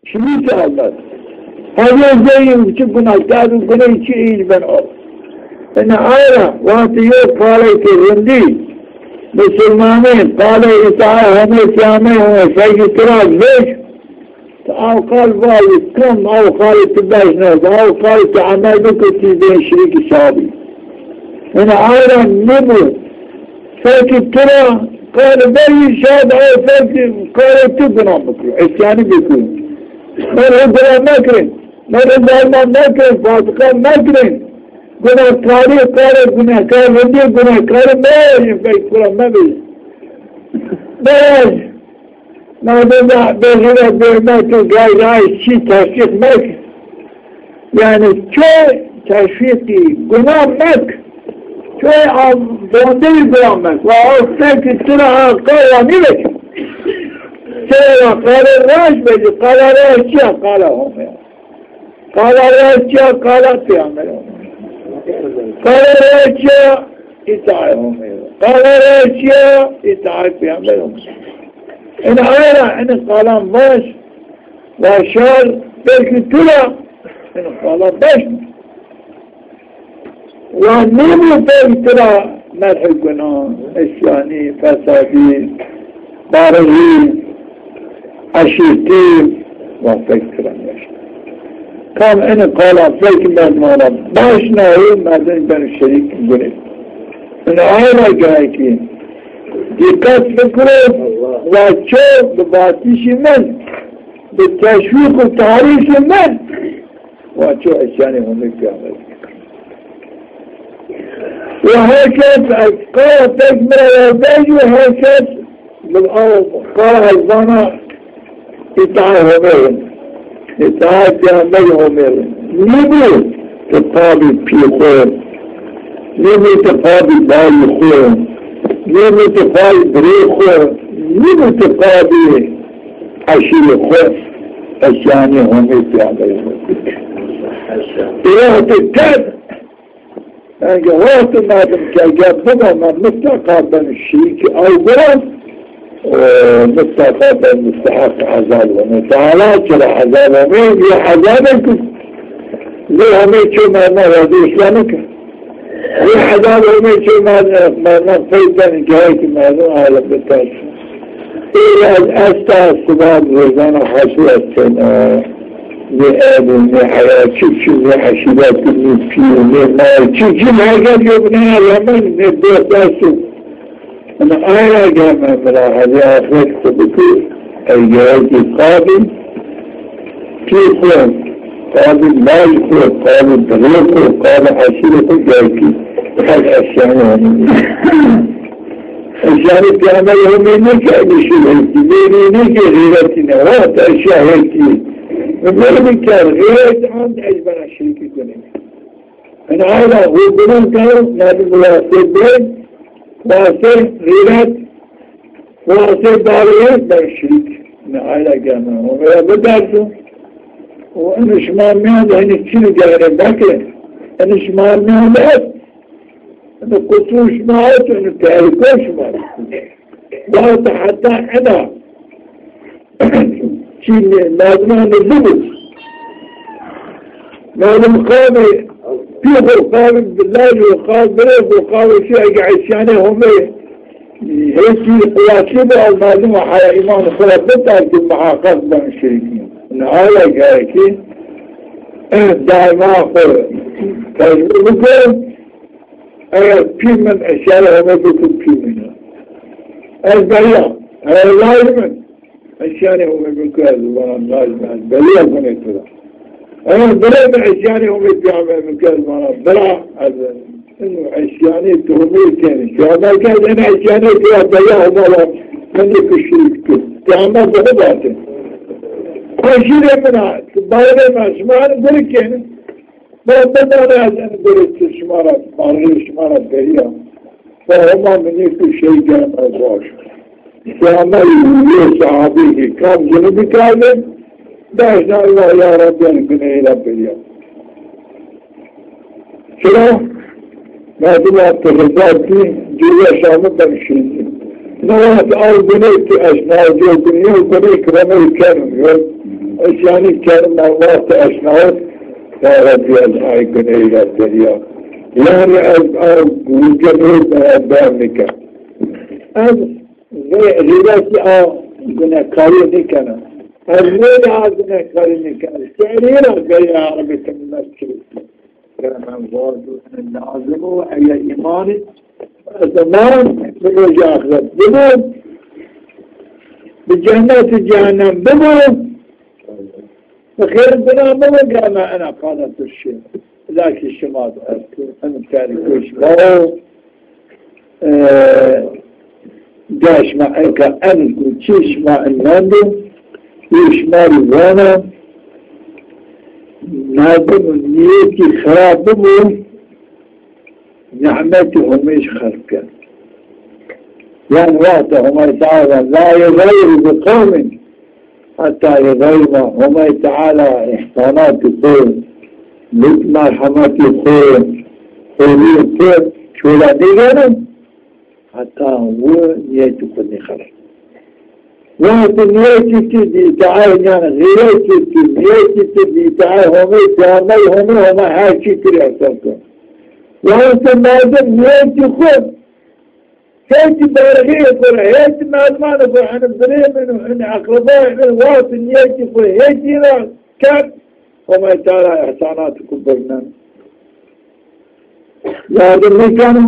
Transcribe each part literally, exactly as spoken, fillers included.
Şirîk Ellah. Hevê zeyî çi guna kerd û guney çi îc ben o. Ina ay ra wextê yo qalê ke rindî musulmanê qalê îtaê Homê peyamberê Homê fekî tira vej, ti aw qal vajî kam aw qalê ti beş nêbo, aw qalê ti emel biko ti bên şirîkî sabî. Ina ay ra nêbo. Fekî tira qalê vejî şayad aw fekî qalê ti guna bikiro, îsyanî bikiro. Merhû guna mekirin, merhû zalman mekirin, fasiqan mekirin. Gunakarî qalê gunekar rindî gunakarî mewajin fekî tira mebêjin. Mewajin. Merdim ra bêxîret bêhurmet û gayray çî teşwîq mek. Yanî ço teşwîqî guna mek. Ço a bondeyî guna mek. Wa o fekî tira a qala nîvejî. Sey ra qala raşt vejî. Qala raşt çi ya? Qala Homê ya. Qala raşt çi ya? Qala peyamberê Homê. Qala raşt çi ya? Îtaê Homê. Qala raşt çi ya? Îtaê peyamberê Homê. Ina ay ra, ina qalan vaş, vaşar, belkî tira, ina qala beş. Wa nêbo fekî tira merhê guna, îsyanî, fesadî, barixî, eşîrtî, wa fekî tira nêşt. Kam ina qala fekî merdiman ra beş nayê, merdim beno şerîk gunê. Ina ay ra gayekî dîqet bikiro, wa ço bi vatişî min, bi teşwîq û tahrîkî min, wa ço îsyanê Homê peyamberî. Wa her kes ez qala fek mi ra ya vejî, her kes bi aw qala ez vana îtaê Homê rin, îtaê peyamberê Homê rin. Nêbo ti qabî pî xwu, nêbo ti qabî bayî xwu, nêbo ti qabî birê xwu, nêbo ti qabî eşîrê xwu, îsyanê Homê peyamberê xwu. Ê wextê kerd, yanî wextê merdim ke gef bibo, ma mutleqa beno şirîkî aw gura, o mutleqa beno musteheq ezabê Homê. Teala çira ezabê Homê, yo ezabê ki zê Homê ço merdiman wazê Îslamî ke. Zê ezabê Homê ço mer-, merdiman pey benî, gayekî merdim alim bitersin. Ê ez esta siba rojana hasû estena. Nê erd û nê heya çi çi, nê eşîret û nê pî û nê may çi çi, mergem yo binaya remen, nê dost esto. Ina ay ra geme mi ra hezê axiret xwu bikir, ey gerekî qabî pî xwu, qabî laj xwu, qabî birê xwu, qabî eşîrê xwu gerekî. Her îsyanê Homê. Îsyanê peyamberê Homê nê ke enî şirîkî, nê nê nê ke xîretî ne, wextê eşya hêkî. Mi merdim kerd, xîret ant ez bena şirîkî gunê. Ina ay ra xwu gunan kerd, merdim wastê bey, wastê xîret, wastê barî ben şirîk. Ina ay ra geme Homê ra biderso. Û ina şima mîyan de henî çînî gayre beke. Ina şima mîyan de est. Ina qusur şima est, ina tehlîko şima est. Wexta heta ina çî merdiman de bibo. Merdim qabî pî xwu, qabî laj xwu, qabî birê xwu, qabî çi, ege îsyanê Homê hêkî quwetli bo, ew merdim heya îmanê xwu ra biterso, muheqeq beno şirîkî. Ina ay ra gerekî daîma xwu tecrûbe bikir. Eger pî min îsyanê Homê bikir, pî min a. Ez beriya. Eger laj min îsyanê Homê bikir, ez vana laj min, ez beriya gunê to ra. Eger birê mi îsyanê Homê peyamberî bikir, ez vana bira, ez ino îsyanê to Homê kenî. Peyamber ke ez ena îsyanê to ra beriya, Homa va mi nêkir şirîk kir. Peyamber bi xwu vatê. Eşîrê min a, ti bayrê mi, şima eno gurî kenî. Ma bidane ez en gurê ti şima ra, marxê şima ra beriya. Wa Homa mi nêkir şey germ ez baş. Peyamberî yê sahabî ki kam zunubî kerdin, beş nayê, va ya Rebbî, en guneyî ra beriya. Çira? Merdima ti riza dî, cêrîya Şamî ben şirîkî. Ne wext aw guney tu eşnaw, yo guney, yo guney ki remey keno, yo isyanî keno, ma wext eşnaw, ya Rebbî ez ay guney ra derya. Yanî ez aw guney ra derya nîken. Ez xî-, xîretî a gunekarî nîkena. Ez nêdî a gunekarî nîkena. Serî ra gayî arabî ti meskirî. Hemen vajo, lazim o, eya îmanî, zaman, bi rojê axret bibo, bi cennet û cehennem bibo, bi xêr bina bibo, gama ena qada tu şî. Lakî şima di esto, em terî goş ma o, e, ga şima enka en ku çi şima en mendo, yo şima rî vana, merdim û nîyetî xirab bibo, nîmetî Homê jî xerb keno. Yanî wexta Homay Teala la yuxeyyir bi qewmin heta yuxeyyir ma, Homay Teala îhsanatî xo, lutf merhemetî xo, xêrî xo çola nêgeno, heta wi nîyetî xo nêxereb. Wextê nîyetî tu di îtaayê, yanî xîretî tu, nîyetî tu di îtaayê Homê, peyamberî Homê, Homa her çî tu rê îhsan keno. Wextê merdim nîyetî xo, hêtî berxîyê xo ra, hêtî merdimanê xo, henî birê min û henî eqrebayê min, wextê nîyetî xo hêtî ra kerd, Homay Teala îhsanatê xo birneno. Yardim nêkeno,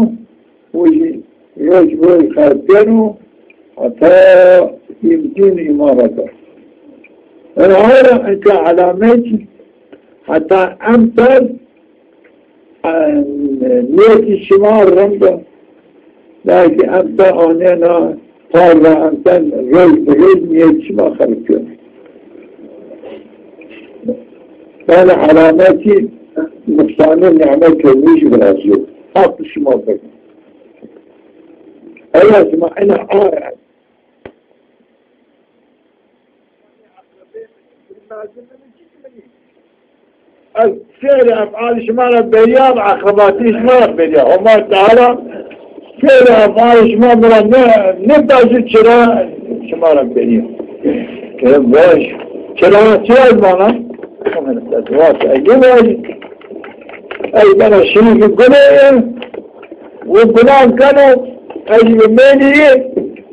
o jî roj roj xerb keno, heta îmkîn îman ra ber. Ena hora enka elametî, heta emsal, e, nîyetî şima rind o. Belkî emsal anena par ra, emsal roj bi roj nîyetî şima xerb keno. Yanî elametî nuqsanî nîmetê Homê jî virazîyo. Haq şima bikir. Eya şima ena a Ez fêlê efalê şima ra berîya, eqrebatî şima ra berîya. Homa Teala fêlê efalê şima mi ra ne, nêbajî, çira şima ra berîya. E, baş. Çira, çira ez vana? Ege baş. Ez bena şirîkî guneyî, wi gunan keno, ez bi mêlî yê,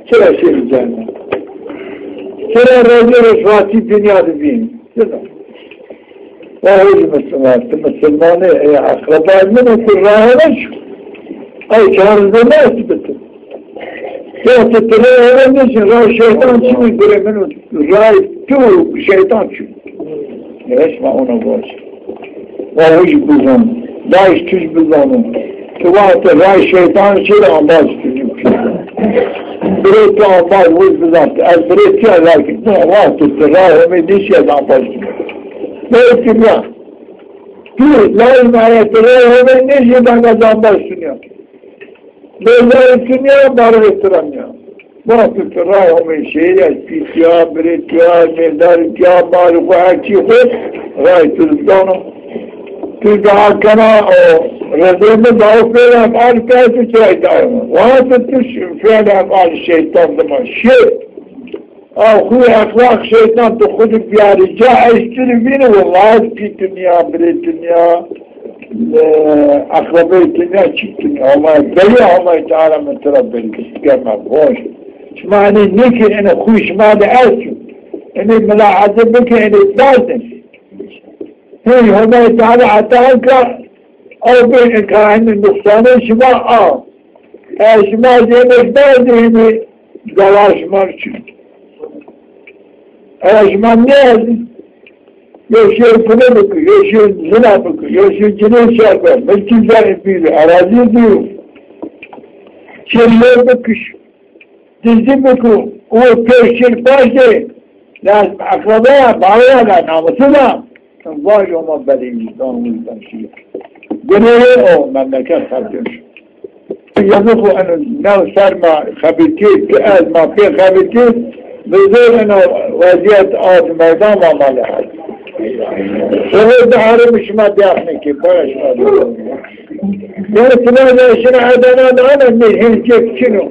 çira şêrî cehennem? Çira rojê roj ratî dinya de bîn? Çira? Wa hocî misilman, ti misilmanê, ey eqrebayê min o, ti raye neçû. Ey çarêzê mi est bi ti. Ya ti, ti rê eve nêşin, ray şeytan çi mi, birê min o, ray tu şeytan çi? Esma ona baş. Wa hocî bizan, ray tuj bizano. Ti wextê ray şeytan çi rê ambaz tu nî? Birê tu ambaz wiz bizan. Ez birê tu ya, lakin tu wextê tu ray Homê nêşî, ez ambaz tu nî. Birê tu ya. Tu, lay ma ya, ti ray Homê nêşî, ben ez ambaz tu nîya. Bêzarê tu nîya, barê tu ra nîya. Wextê tu ray Homê şêrî ya, pî tu ya, birê tu ya, mêrdarê tu ya, barê xo, her çî xo, ray tu zano. Tu dua kena, o rezê mi da, o fêl efal kerd, tu çira îtaayê mi? Wextê tu ş-, fêl efal şeytan dima şi. A xu exlaq şeytan tu xu di biyarî ca, ez tu rê vînî, wellahî pî tu nîya, birê tu nîya, e, eqrebeyê tu nîya, çî tu nîya. Ama belî, Homay Teala mi tu ra belî, germa boş. Şima enê nêkî, enê xu şima de est o. Enê milahaze bikî, enê derdin. Hey, Homay Teala heta enka, ew bê enka enê nuqsanê şima a. E, şima zêmek berdê, enê zewar şima çi? E, şima nêerzî. Yo şêr kule biki, yo şêr zina biki, yo şêr cinê şer be, milkî zerê bîri, erazî bîri. Şêr lê bikiş. Dizdî biko, o pêşir paşê, lazim eqrebeya, baweya la, namusu la. Vaj Homa belê wîzdan, wîzdan şîye. Guneyê o memleket xercin şi. Yazık o, eno new ser ma xebitî, ki ez ma pê xebitî, bizor eno weziyet ad meydan ma male hal. Şewe de harim şima diyafne ki, para şima. Yani şima de şina Adana da ana ne hizcek çino.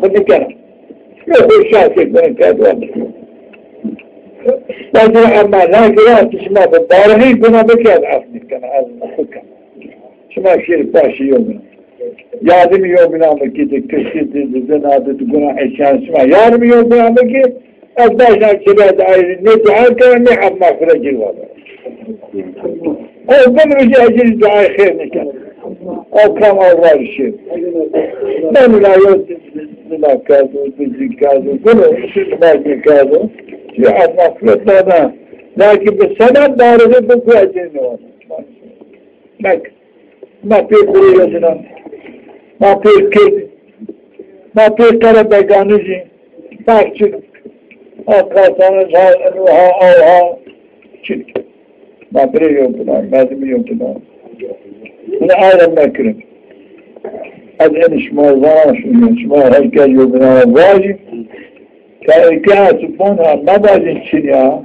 xo nêkena. Yo xo şahsê guna kerd wa. Bazı ama la gira şima bi barixî guna bikerd, af nêkena, ez xo kena. Şima şêrî paşî yo guna. Yardimî yo guna bikî, di kirşî di, di zina di, di guna eşyan şima yardimî yo guna bikî. Ez başna kira di ayrî ne dua kena, ne af mağfire gir vada. O bin rojî ecrî duayê xêr nêkena. O kam Allah rişê. Ben la yo zina kerdo, dizî kerdo, guno, siz mecnî kerdo. Şî af mağfire dana. Lakin bi sebeb barixî bi ku ecrî nêwada. Bak, ma pê kurê yo zinan, ma pê kird, ma pê qere beganijî, ma çi, Ha qasana, ha eno, ha aw, ha çin. Ma birê yo bina, merdimî yo bina. Hina ayra mekirin. Ez enî şima zana, şima her kes yo bina vajî. Ka eke ez bon ha, mevajin çin ya.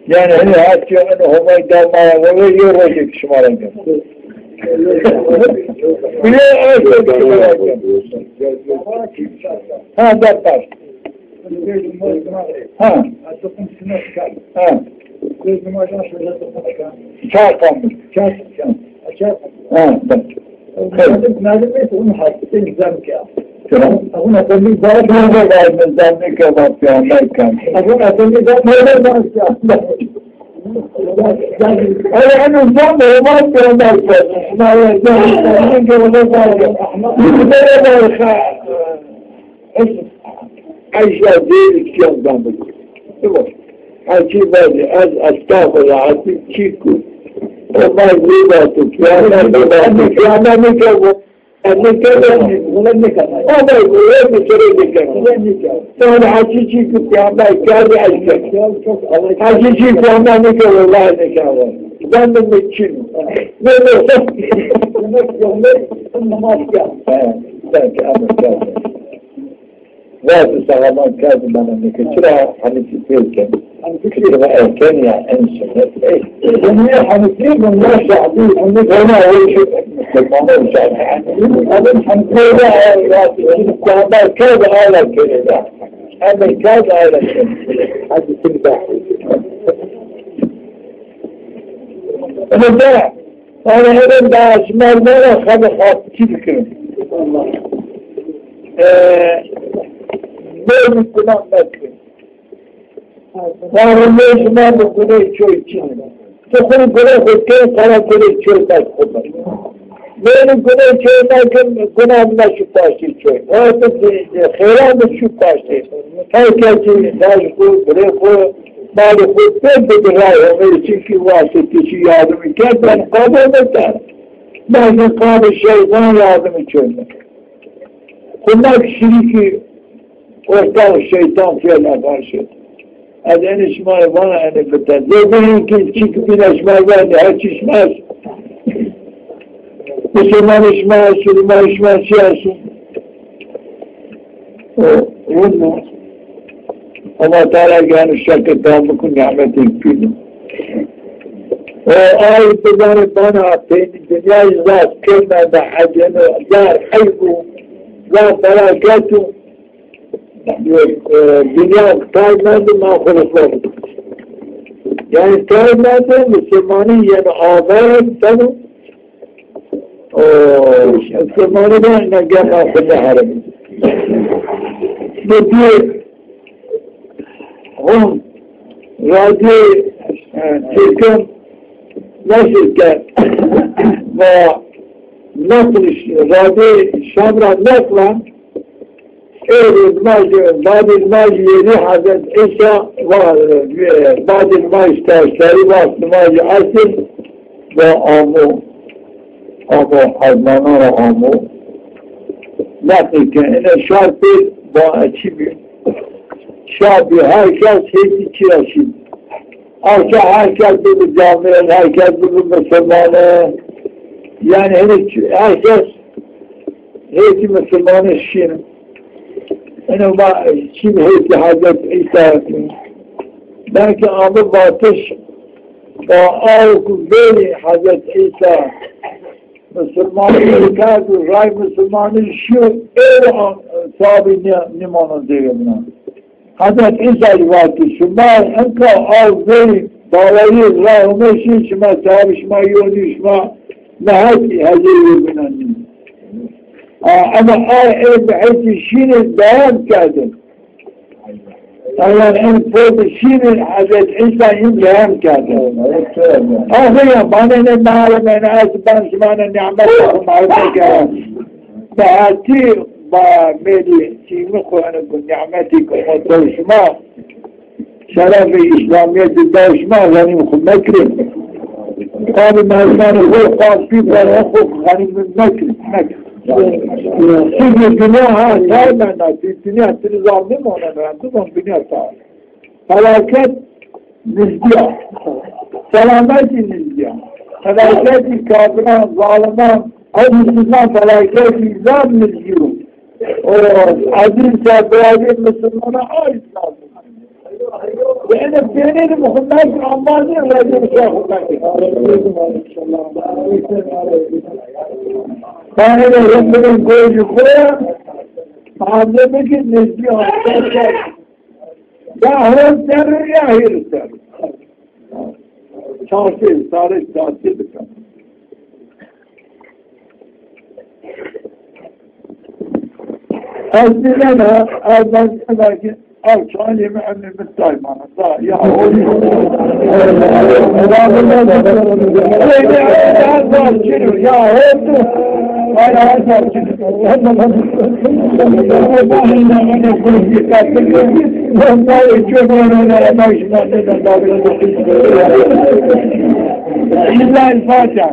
Yanî, hani, hatiya eno Homay da ma ya, wele yo rojek şima ra gel. Bile ez şima ra gel. Ha, da baş. Ha. Ha. Çar kalmış. Ha, bak. Merdim, merdim neyse, onun hakkı, sen güzel bir şey. Tamam. Onun efendi var. Nerede var, ben zannı kebap ya, Amerikan. Onun efendi var, nerede var ya? Öyle en uzun da olmaz ki, Amerikan. Şuna ya, ya, ya, ya, ya, ya, ya. Biz de var ya. Ejra değil ki yandan. Yok. Hacı Veli, ez estağfurullah, hacı Çiku. Onlar ne yaptı? Kıyamet ne yaptı? Kıyamet ne yaptı? Ne kadar? Bunlar ne kadar? Ama bu bir kere ne kadar? Bunlar ne kadar? Sonra hacı Çiku kıyamet geldi, ejra. Hacı Çiku kıyamet ne kadar? Vallahi ne kadar? Ben de meçhul. Ne olsa? Demek ki onlar namaz ya. He, belki ama geldi. Vati saxaman kerdî bana neke. Çira Hanîfî pêl ken? Hanîfî pêl. Çira erken ya, en sunnet ey. Bunlar Hanîfî, bunlar Şafîî, bunlar Hanîfî. Ona o şu Müslümanlar Şafîî. Hanîfî, Hanîfî ya, ya, şimdi kâba kerdî, ala kerê da. Hemen kerdî, ala kerê. Hadi şimdi bak. Ama da, yani, hemen daha şima bana xebê xatirçî bikirin. E, bêrî gunah mekirin. Varımê şima bi guney çoy çin. Tu xwu guney xwu key, qara guney çoy mek xwu mek. Bêrî guney çoy mekin, gunah meşu paştê çoy. Wextê xêran bi şu paştê. Her kesî daj xwu, birê xwu, malê xwu pêr bidi ray Homey, çimkî wextê ti çi yardimî kerd, ben qabo meker. Belkî qabê şeytan yardimî çoy mek. Xwu mek şirîkî ortax şeytan fîl efal şêt. Ez enê şima rê vana enê bite. Zêde hin ki çik bîne şima verdî, her çi şima est. Musulmanê şima est, Musulmanê şima çi est? O, rind o. Allah Teala yanî şekir tam bikun, nîmetê pîl o. O ay bizanê bana peynî dinyayî zaf kêrmende, ecêno, zaf eyb o, zaf felaket o. E, dinya tay mendo, ma xwu rê xwu. Yanî tay mendo, Musulmanî yeno aver, tabi. O, Musulmanî de ne gema xwu neherim. Bu bir Hon radyoyê, e, Tirkan neşir kerd. Va neqliş, radyoyê Şam ra neqlen, ê nimajî, badê nimajî yêrî Hezret Îsa va, e, badê nimajî taştarî, vaxt nimajî esir, va amo, amo, ezmanan ra amo. Neql ke, ine şar pê, va çi bî? Şa bî, her kes hêtî çi ra şî. Arsa her kes bibi camî, her kes bibi musulmane. Yanî hêtî, her kes hêtî musulmane şîn. Eno ma çin hêtî Hezret Îsa. Belkî ame vatiş, va aw ku verî Hezret Îsa Musulmanî kerd û ray Musulmanî şîyo, êro sabî nî-, nîmano dêrê mina. Hezret Îsa zî vatî, şima inka aw verî bawerî ray Homey şî, şima sabî şima yo nî, şima mehetî hezê yo bîna nî. A, ema ay ê mehetî şînê dewam kerdin. Yanî en pêro şînî Hezret Îsa yin dewam kerde. Axir ya, manenê meharim, ez ban şima ne nîmet xwu marif kerd. Mehetî ba mêlî çîmî xwu, ene ku nîmetî ku ma do şima, şerefê Îslamîyetî do şima, xenîm xwu mekirin. Qabê merdimanê xwu, qab pîperê xwu xenîm mekirin, mekirin. Çünkü dünya ha, taymen, dünya tiri zalmi mi ona, ben kuzum dünya tay. Felaket nizdiya. Selametî nizdiya. Felaketî kafiran, zaliman, ew Müslüman felaketî zaf nizdiyo. O aziz serdarî Müslümana ait lazım. Ve ene peynî de Muhammed amazî rejî şahı. Tanrı Rabbinin gözü koya, Adem'e ki nizdiya. Ya hol serri ya hîr serri. Çarşı, sarı çarşı bikan. Ez dîyena, ez dîyena ki ew çanî mi emî mi tay mana. Da, ya, o, ya, o, Lillahi Fatiha.